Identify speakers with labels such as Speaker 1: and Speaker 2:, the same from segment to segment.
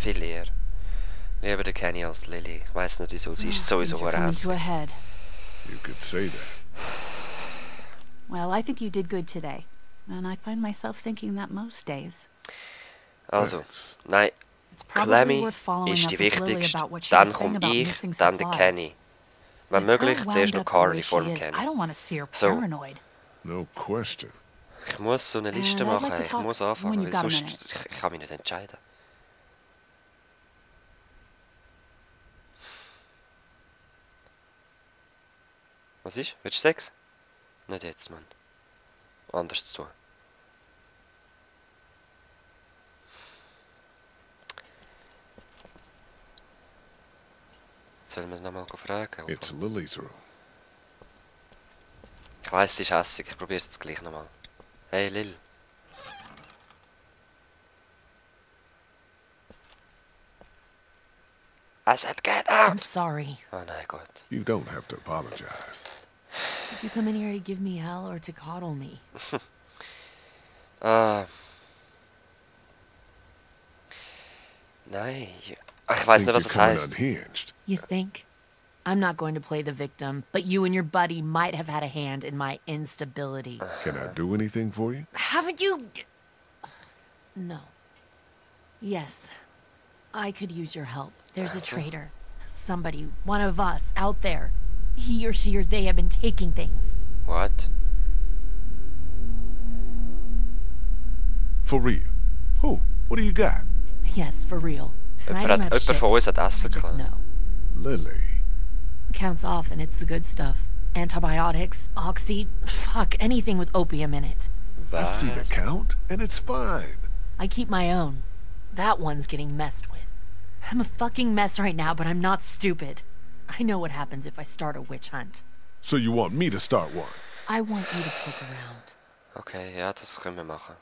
Speaker 1: Viel eher. Lieber den Kenny als Lily. Ich weiss nicht wieso, sie ist sowieso hässlich.
Speaker 2: You could say that.
Speaker 3: Well, I think you did good today. And I find myself thinking that most days.
Speaker 1: Also, nein. Clemmy ist die wichtigste. Dann komme ich, dann der Kenny. Wenn möglich, zuerst noch Carley vor dem Kenny. So.
Speaker 2: No question.
Speaker 1: Ich muss so eine Liste machen, ich muss anfangen, weil sonst ich kann mich nicht entscheiden. Was ist? Willst du Sex? Nicht jetzt, Mann. Anders zu tun. Jetzt wollen wir es nochmal fragen.
Speaker 2: It's Lily's room.
Speaker 1: Ich weiss, sie ist hässig. Ich probiere es jetzt gleich nochmal. Hey, Lil. I said get out!
Speaker 4: I'm sorry.
Speaker 1: Oh nein, Gott.
Speaker 2: You don't have to apologize.
Speaker 4: Did you come in here to give me hell or to coddle me?
Speaker 1: Nein. Ich weiß nicht, was es heißt.
Speaker 4: You think? I'm not going to play the victim, but you and your buddy might have had a hand in my instability.
Speaker 2: Can I do anything for you?
Speaker 4: Haven't you... No. Yes. I could use your help. There's a traitor. Somebody, one of us, out there. He or she or they have been taking things.
Speaker 1: What?
Speaker 2: For real? Who? What do you got?
Speaker 4: Yes, for real. And I don't have shit.
Speaker 1: Jemand von uns hat Essen
Speaker 4: Just
Speaker 1: geklaut.
Speaker 4: know.
Speaker 2: Lily.
Speaker 4: The count's off and it's the good stuff. Antibiotics, oxy, fuck, anything with opium in it.
Speaker 2: I see the count, and it's fine.
Speaker 4: I keep my own. That one's getting messed with. I'm a fucking mess right now, but I'm not stupid. I know what happens if I start a witch hunt.
Speaker 2: So you want me to start one?
Speaker 4: I want you to poke around.
Speaker 1: Okay, ja, das können wir machen.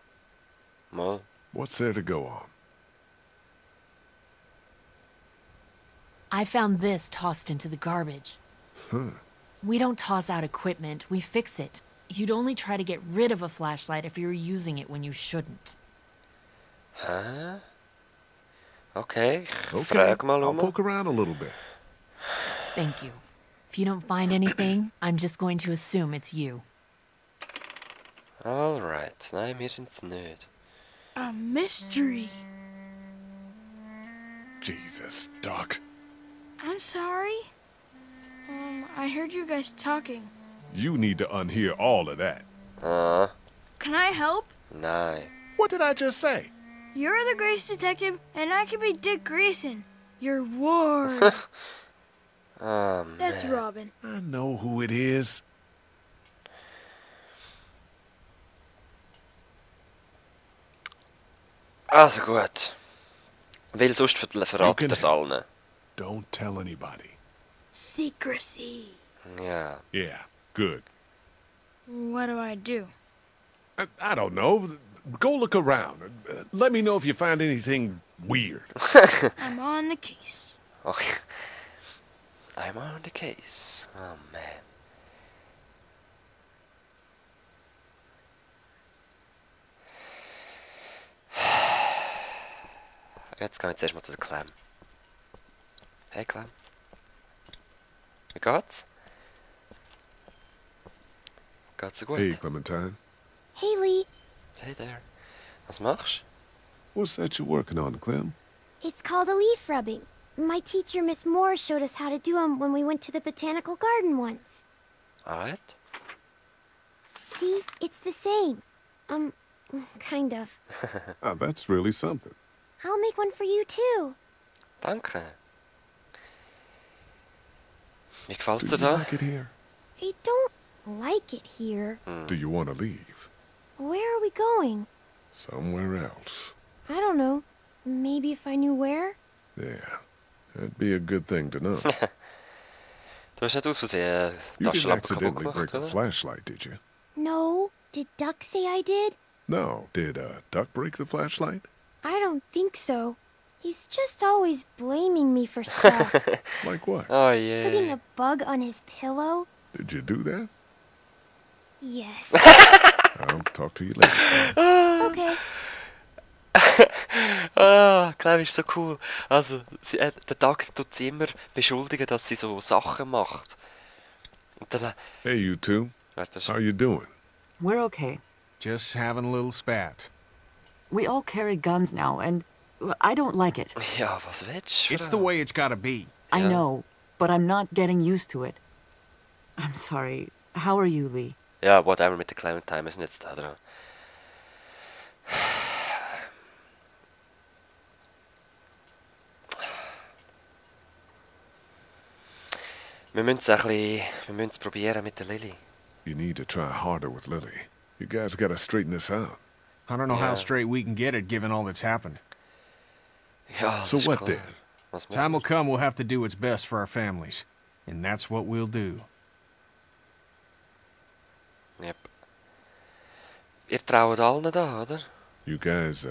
Speaker 1: Mal.
Speaker 2: What's there to go on?
Speaker 4: I found this tossed into the garbage.
Speaker 2: Huh.
Speaker 4: We don't toss out equipment, we fix it. You'd only try to get rid of a flashlight if you were using it when you shouldn't.
Speaker 1: Huh? Okay,
Speaker 2: Okay,
Speaker 1: frag mal
Speaker 2: I'll poke around a little bit.
Speaker 4: Thank you. If you don't find anything, I'm just going to assume it's you.
Speaker 1: Alright, nein, wir sind's nicht.
Speaker 5: A mystery.
Speaker 2: Jesus, Doc.
Speaker 5: I'm sorry. I heard you guys talking.
Speaker 2: You need to unhear all of that.
Speaker 5: Can I help?
Speaker 1: Nein.
Speaker 2: What did I just say?
Speaker 5: You're the Grace Detective, and I can be Dick Grayson. You're Ward.
Speaker 1: Oh, man.
Speaker 5: That's Robin.
Speaker 2: I know who it is.
Speaker 1: Also gut. Weil sonst verratet das allen.
Speaker 2: Don't tell anybody.
Speaker 5: Secrecy.
Speaker 1: Ja.
Speaker 2: Yeah, good.
Speaker 5: What do I do?
Speaker 2: I don't know. Go look around. Let me know if you find anything weird.
Speaker 5: I'm on the case.
Speaker 1: Okay. I'm on the case. Oh, man. Jetzt gehen wir zuerst mal zu der Clem. Hey Clem. Wie geht's? Geht's dir gut?
Speaker 2: Hey, Clementine.
Speaker 6: Hey, Lee.
Speaker 1: Hey there. Was machst
Speaker 2: What's that you're working on, Clem?
Speaker 6: It's called a leaf rubbing. My teacher, Miss Moore, showed us how to do them when we went to the botanical garden once.
Speaker 1: du? Alright.
Speaker 6: See, it's the same. Kind of.
Speaker 2: Oh, that's really something.
Speaker 6: I'll make one for you, too.
Speaker 1: Danke. Wie gefällt's
Speaker 2: Do
Speaker 1: dir
Speaker 2: you
Speaker 1: da?
Speaker 2: like it here?
Speaker 6: I don't like it here.
Speaker 2: Do you want to leave?
Speaker 6: Where are we going?
Speaker 2: Somewhere else.
Speaker 6: I don't know. Maybe if I knew where?
Speaker 2: Yeah, that'd be a good thing to know.
Speaker 1: Du hast nicht aus Versehen die
Speaker 2: You didn't
Speaker 1: Taschenlampe kaputt
Speaker 2: accidentally
Speaker 1: gemacht,
Speaker 2: break the
Speaker 1: oder?
Speaker 2: flashlight, did you?
Speaker 6: No. Did Duck say I did?
Speaker 2: No. Did Duck break the flashlight?
Speaker 6: I don't think so. He's just always blaming me for stuff.
Speaker 2: Like what?
Speaker 1: Oh,
Speaker 6: Putting
Speaker 1: yeah.
Speaker 6: a bug on his pillow?
Speaker 2: Did you do that?
Speaker 6: Yes.
Speaker 2: I'll talk to you later.
Speaker 6: Okay.
Speaker 1: Ah, Clem ist so cool. Also, der Tag tut sie immer beschuldigen, dass sie so Sachen macht. Und dann...
Speaker 2: Hey, you two. How you doing?
Speaker 7: We're okay.
Speaker 8: Just having a little spat.
Speaker 7: We all carry guns now, and I don't like it.
Speaker 1: Ja, was willst du?
Speaker 8: It's the way it's gotta be.
Speaker 7: I know, but I'm not getting used to it. I'm sorry. How are you, Lee?
Speaker 1: Ja, whatever mit der Clementine, wir sind jetzt da dran. Wir müssen es probieren mit der Lily.
Speaker 2: You need to try harder with Lily. You guys gotta straighten this out.
Speaker 8: I don't know how straight we can get it given all that's happened.
Speaker 1: Ja,
Speaker 2: So what then?
Speaker 8: Time will come we'll have to do what's best for our families. And that's what we'll do.
Speaker 1: Yep. Ihr traut allen da, oder?
Speaker 2: You guys,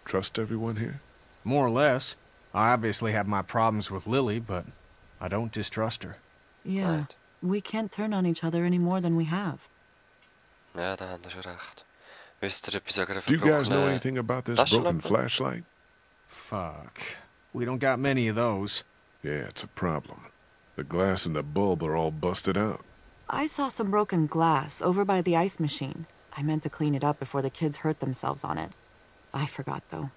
Speaker 2: trust everyone here?
Speaker 8: More or less. I obviously have my problems with Lily, but I don't distrust her.
Speaker 7: Yeah,
Speaker 1: Right.
Speaker 7: we can't turn on each other any more than we have.
Speaker 1: Ja, da haben wir schon recht. Wisst ihr etwas über eine
Speaker 2: Do you guys know
Speaker 1: verbrochene
Speaker 2: anything about this broken
Speaker 1: Taschenlampe?
Speaker 2: flashlight?
Speaker 8: Fuck. We don't got many of those.
Speaker 2: Yeah, it's a problem. The glass and the bulb are all busted out.
Speaker 7: I saw some broken glass over by the ice machine. I meant to clean it up before the kids hurt themselves on it. I forgot, though.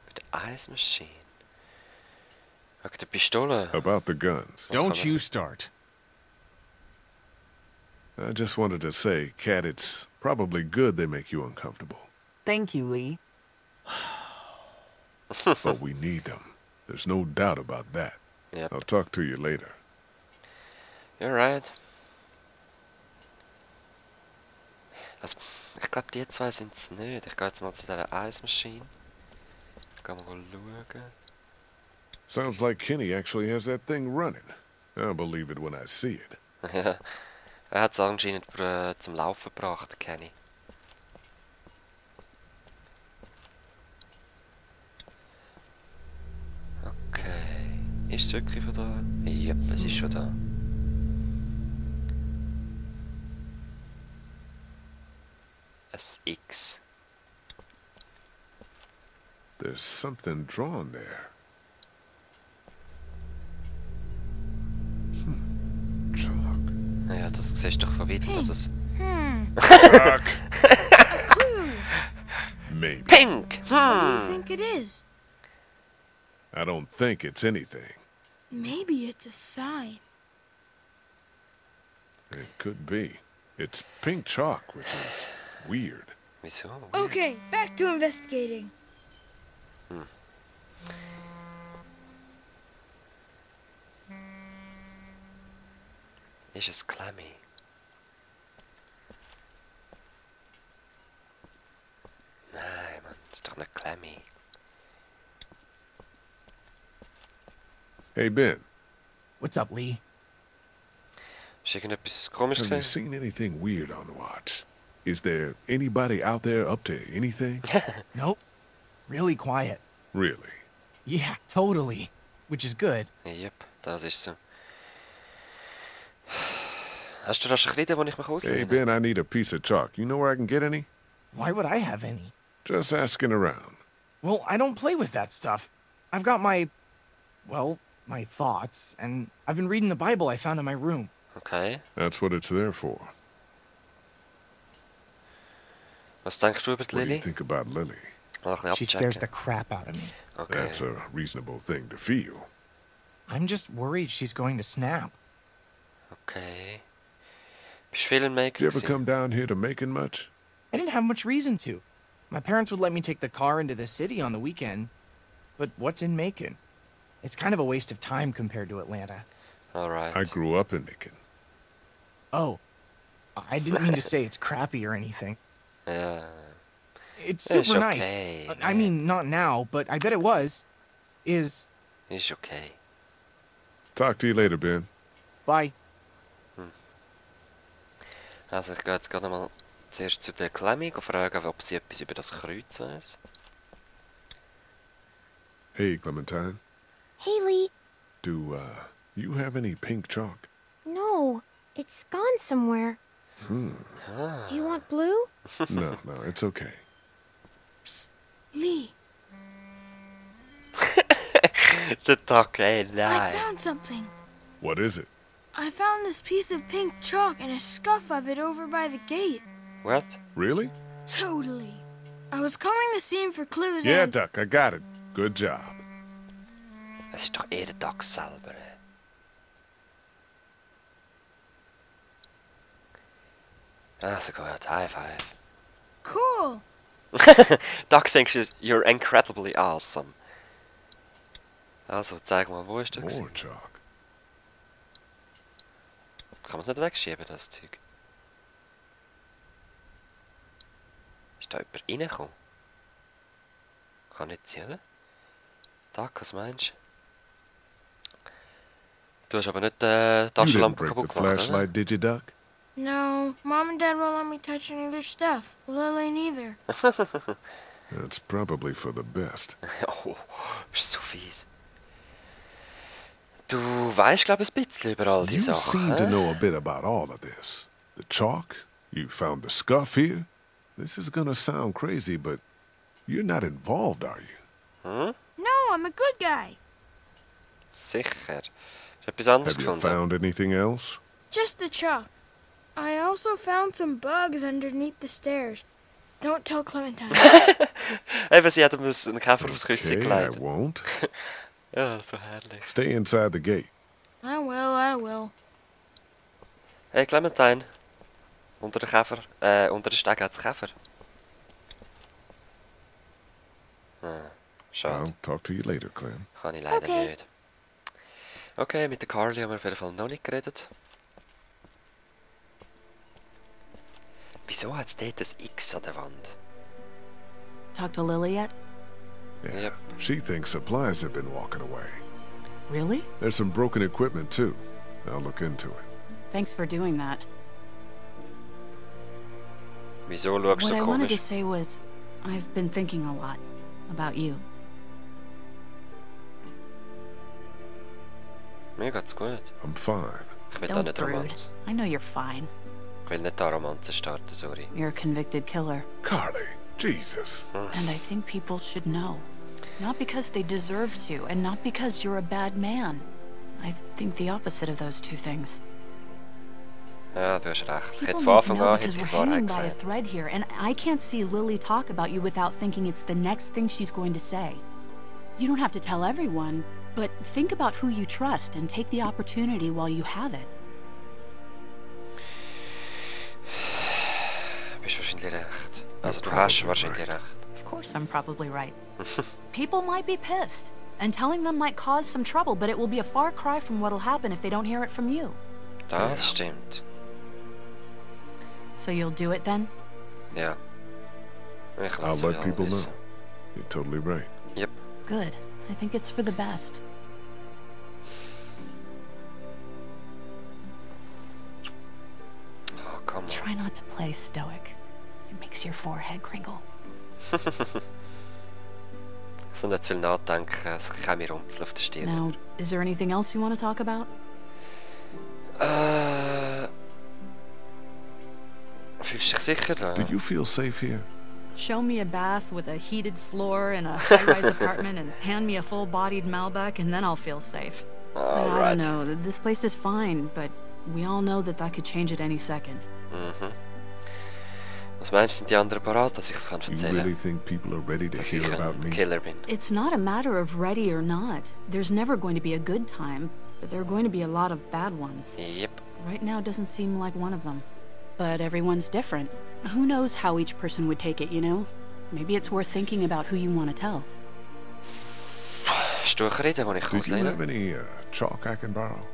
Speaker 1: Mit der Eismaschine. Wegen der Pistole.
Speaker 2: About the guns.
Speaker 8: Don't you start.
Speaker 2: I just wanted to say, Kat, it's probably good they make you uncomfortable.
Speaker 7: Thank you, Lee.
Speaker 2: But we need them. There's no doubt about that.
Speaker 1: Yep.
Speaker 2: I'll talk to you later.
Speaker 1: You're right. Also, ich glaube, die zwei sind es nicht. Ich gehe jetzt mal zu dieser Eismaschine. Gehen wir mal schauen.
Speaker 2: Sounds like Kenny actually has that thing running. I'll believe it when I see it.
Speaker 1: Ja, er hat es anscheinend zum Laufen gebracht, Kenny. Okay. Ist es wirklich von da? Yep, es ist schon da. Ein X.
Speaker 2: There's something drawn there. Chalk.
Speaker 1: Naja, das siehst du doch von weitem, dass es...
Speaker 2: Chalk! Maybe.
Speaker 1: Pink!
Speaker 5: What do you think it is?
Speaker 2: I don't think it's anything.
Speaker 5: Maybe it's a sign.
Speaker 2: It could be. It's pink chalk, which is weird.
Speaker 1: Wieso?
Speaker 5: Okay, back to investigating.
Speaker 1: Ist es Clemmy? Nein, Mann, das ist doch nicht Clemmy.
Speaker 2: Hey, Ben,
Speaker 8: What's up, Lee?
Speaker 1: Hast du irgendetwas Komisches
Speaker 2: have you
Speaker 1: gesehen?
Speaker 2: seen anything weird on watch? Is there anybody out there up to anything?
Speaker 9: Nope. Really quiet.
Speaker 2: Really?
Speaker 9: Yeah, totally. Which is good.
Speaker 1: Yep, das ist so. Hast du das Kreide, das ich mich
Speaker 2: Hey,
Speaker 1: auslehne?
Speaker 2: Ben, I need a piece of chalk. You know where I can get any?
Speaker 9: Why would I have any?
Speaker 2: Just asking around.
Speaker 9: Well, I don't play with that stuff. I've got my thoughts, and I've been reading the Bible I found in my room.
Speaker 1: Okay.
Speaker 2: That's what it's there for.
Speaker 1: Was denkst du über die
Speaker 2: What do you
Speaker 1: Lily?
Speaker 2: think about Lily?
Speaker 1: Mal ein bisschen
Speaker 9: She scares the
Speaker 1: abchecken.
Speaker 9: crap out of me.
Speaker 1: Okay.
Speaker 2: That's a reasonable thing to feel.
Speaker 9: I'm just worried she's going to snap.
Speaker 1: Okay. Bist du viel in Macon
Speaker 2: Did you ever
Speaker 1: gewesen?
Speaker 2: come down here to Macon much?
Speaker 9: I didn't have much reason to. My parents would let me take the car into the city on the weekend. But what's in Macon? It's kind of a waste of time compared to Atlanta.
Speaker 1: Alright.
Speaker 2: I grew up in Macon.
Speaker 9: Oh, I didn't mean to say it's crappy or anything.
Speaker 1: Ja.
Speaker 9: It's
Speaker 1: It's
Speaker 9: super
Speaker 1: okay,
Speaker 9: nice. I mean, not now, but I bet it was. Is.
Speaker 1: Ist okay.
Speaker 2: Talk to you later, Ben.
Speaker 9: Bye.
Speaker 1: Also ich gehe jetzt gerade mal zuerst zu der Clemmy fragen, ob sie etwas über das Kreuz weiss.
Speaker 2: Hey, Clementine.
Speaker 6: Hey, Lee.
Speaker 2: Do, you have any pink chalk?
Speaker 6: No, it's gone somewhere.
Speaker 1: Ah.
Speaker 6: Do you want blue?
Speaker 2: No, it's okay.
Speaker 5: Lee,
Speaker 1: Der Doc, ey,
Speaker 5: I
Speaker 1: nein.
Speaker 5: found something.
Speaker 2: What is it?
Speaker 5: I found this piece of pink chalk and a scuff of it over by the gate.
Speaker 1: What?
Speaker 2: Really?
Speaker 5: Totally. I was coming to see him for clues
Speaker 2: Yeah,
Speaker 5: and...
Speaker 2: Duck, I got it. Good job.
Speaker 1: Es ist doch der Doc selber, ey. Also gut, High Five.
Speaker 5: Cool.
Speaker 1: Doc thinks you're incredibly awesome. Also, zeig mal, wo ist der
Speaker 2: More
Speaker 1: gewesen?
Speaker 2: chalk.
Speaker 1: Kann man es nicht wegschieben, das Zeug? Ist da jemand reingekommen? Kann nicht sein, oder? Doc, was meinst du? Du hast aber nicht die
Speaker 2: You didn't
Speaker 1: Taschenlampe
Speaker 2: break the
Speaker 1: kaputt gemacht, oder?
Speaker 2: flashlight, did you, Duck?
Speaker 5: No, Mom and Dad won't let me touch any of their stuff. Lily neither.
Speaker 2: That's probably for the best.
Speaker 1: Oh, bist so fies. Du weißt, glaube ich, ein bisschen über all die
Speaker 2: You
Speaker 1: Sachen.
Speaker 2: seem to know a bit about all of this. The chalk, you found the scuff here. This is gonna sound crazy, but you're not involved, are you?
Speaker 1: Hm?
Speaker 5: No, I'm a good guy.
Speaker 1: Sicher. Hast du etwas anderes
Speaker 2: Have you
Speaker 1: gefunden?
Speaker 2: found anything else?
Speaker 5: Just the chalk. I also found some bugs underneath the stairs. Don't tell Clementine.
Speaker 1: Eben, sie hat ihm einen Käfer aufs Küsschen
Speaker 2: Okay, I
Speaker 1: gelegt.
Speaker 2: won't.
Speaker 1: Ja, so herrlich.
Speaker 2: Stay inside the gate.
Speaker 5: I will, I will.
Speaker 1: Hey Clementine. Unter den Käfer, unter den Steg hat's Käfer. Ah, schade.
Speaker 2: I'll talk to you later, Clem.
Speaker 1: Kann ich leider
Speaker 5: Okay.
Speaker 1: nicht. Okay, mit der Carley haben wir auf jeden Fall noch nicht geredet. Wieso hat es dort ein X an der Wand?
Speaker 3: Talk to Lily yet?
Speaker 2: Yeah.
Speaker 1: Yep.
Speaker 2: She thinks supplies have been walking away.
Speaker 3: Really?
Speaker 2: There's some broken equipment, too. I'll look into it.
Speaker 3: Thanks for doing that.
Speaker 1: Wieso schaust du
Speaker 3: What
Speaker 1: so
Speaker 3: I wanted to
Speaker 1: komisch?
Speaker 3: say was, I've been thinking a lot about you.
Speaker 1: Mir geht's gut.
Speaker 2: I'm fine.
Speaker 1: Ich will da
Speaker 3: Don't
Speaker 1: nicht
Speaker 3: brood.
Speaker 1: Romanze.
Speaker 3: I know you're fine.
Speaker 1: Ich will nicht da Romanze starten, sorry.
Speaker 3: You're a convicted killer.
Speaker 2: Carley, Jesus.
Speaker 3: And I think people should know. Not because they deserve to, and not because you're a bad man. I think the opposite of those two things.
Speaker 1: Ja, du hast recht. Ich
Speaker 3: People
Speaker 1: hätte
Speaker 3: need
Speaker 1: von
Speaker 3: to
Speaker 1: Anfang
Speaker 3: know
Speaker 1: an
Speaker 3: because
Speaker 1: hätte ich
Speaker 3: we're
Speaker 1: die Wahrheit
Speaker 3: hanging by a
Speaker 1: gesagt.
Speaker 3: thread here, and I can't see Lily talk about you without thinking it's the next thing she's going to say. You don't have to tell everyone, but think about who you trust and take the opportunity while you have it.
Speaker 1: Du hast wahrscheinlich recht. Also du hast wahrscheinlich recht.
Speaker 3: Of course I'm probably right. People might be pissed, and telling them might cause some trouble, but it will be a far cry from what'll happen if they don't hear it from you.
Speaker 1: Das stimmt.
Speaker 3: So you'll do it then?
Speaker 1: Ja. Ich
Speaker 2: I'll
Speaker 1: lasse
Speaker 2: let
Speaker 1: euch
Speaker 2: people
Speaker 1: alle
Speaker 2: know.
Speaker 1: wissen.
Speaker 2: You're totally right.
Speaker 1: Yep.
Speaker 3: Good. I think it's for the best.
Speaker 1: Oh, come on.
Speaker 3: Try not to play stoic. It makes your forehead crinkle.
Speaker 1: Ich soll nicht zu viel nachdenken, es kann mir Runzel auf der Stirn.
Speaker 3: Now, is there anything else you want to talk about?
Speaker 1: Fühlst du dich sicher da?
Speaker 2: Do you feel safe here?
Speaker 3: Show me a bath with a heated floor in a high-rise apartment and hand me a full-bodied Malbec and then I'll feel safe. I don't
Speaker 1: Alright.
Speaker 3: know, this place is fine, but we all know that could change at any second.
Speaker 1: Mhm. Was meinst du, sind die anderen parat, dass ich es
Speaker 2: You
Speaker 1: erzählen
Speaker 2: really
Speaker 1: kann?
Speaker 2: think people are ready to
Speaker 1: Dass
Speaker 2: hear
Speaker 1: ich
Speaker 2: about
Speaker 1: ein
Speaker 2: me?
Speaker 1: Killer bin?
Speaker 3: It's not a matter of ready or not. There's never going to be a good time, but there are going to be a lot of bad ones.
Speaker 1: Yep.
Speaker 3: Right now doesn't seem like one of them. But everyone's different. Who knows how each person would take it, you know? Maybe it's worth thinking about who you want to tell.
Speaker 1: Hast du eine Rede, die ich
Speaker 2: Do you have
Speaker 1: auslehne?
Speaker 2: any chalk I can borrow?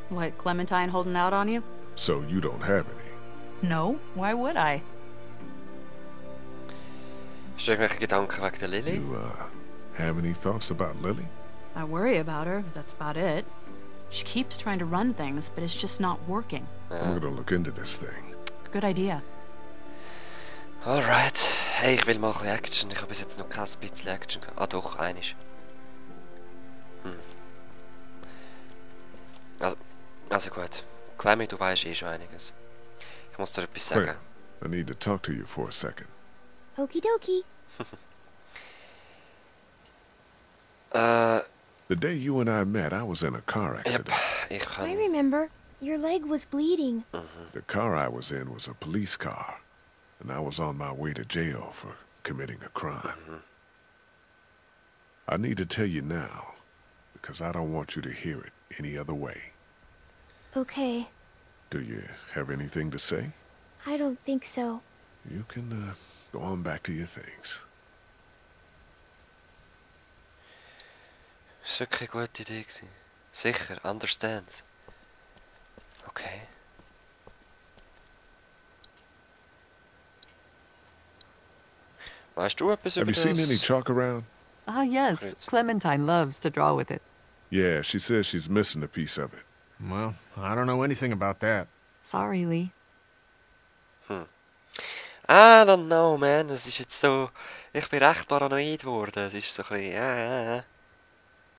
Speaker 3: What, Clementine holding out on you?
Speaker 2: So you don't have any.
Speaker 3: No, why would I?
Speaker 1: Hast du irgendwelche Gedanken wegen der Lily?
Speaker 2: You have any thoughts about Lily?
Speaker 3: I worry about her, that's about it. She keeps trying to run things, but it's just not working.
Speaker 2: I'm gonna look into this thing.
Speaker 3: Good idea.
Speaker 1: Alright. Hey, ich will mal ein bisschen Action. Ich habe bis jetzt noch kein bisschen Action gehabt. Ah doch, einiges. Also gut. Clemmy, du weißt eh schon einiges. Ich muss dir etwas sagen.
Speaker 2: Clem, I need to talk to you for a second.
Speaker 6: Okie dokie.
Speaker 2: The day you and I met, I was in a car accident.
Speaker 6: I remember. Your leg was bleeding.
Speaker 2: The car I was in was a police car, and I was on my way to jail for committing a crime. I need to tell you now, because I don't want you to hear it any other way.
Speaker 6: Okay.
Speaker 2: Do you have anything to say?
Speaker 6: I don't think so.
Speaker 2: You can go on back to your things.
Speaker 1: Das war wirklich eine gute Idee. Sicher, understands. Okay. Weißt du etwas über
Speaker 2: das? Have you seen any chalk around?
Speaker 7: Ah, yes. Clementine loves to draw with it.
Speaker 2: Yeah, she says she's missing a piece of it.
Speaker 8: Well, I don't know anything about that.
Speaker 7: Sorry, Lee.
Speaker 1: I don't know, man. Es ist jetzt so... Ich bin recht paranoid geworden. Es ist so ein bisschen...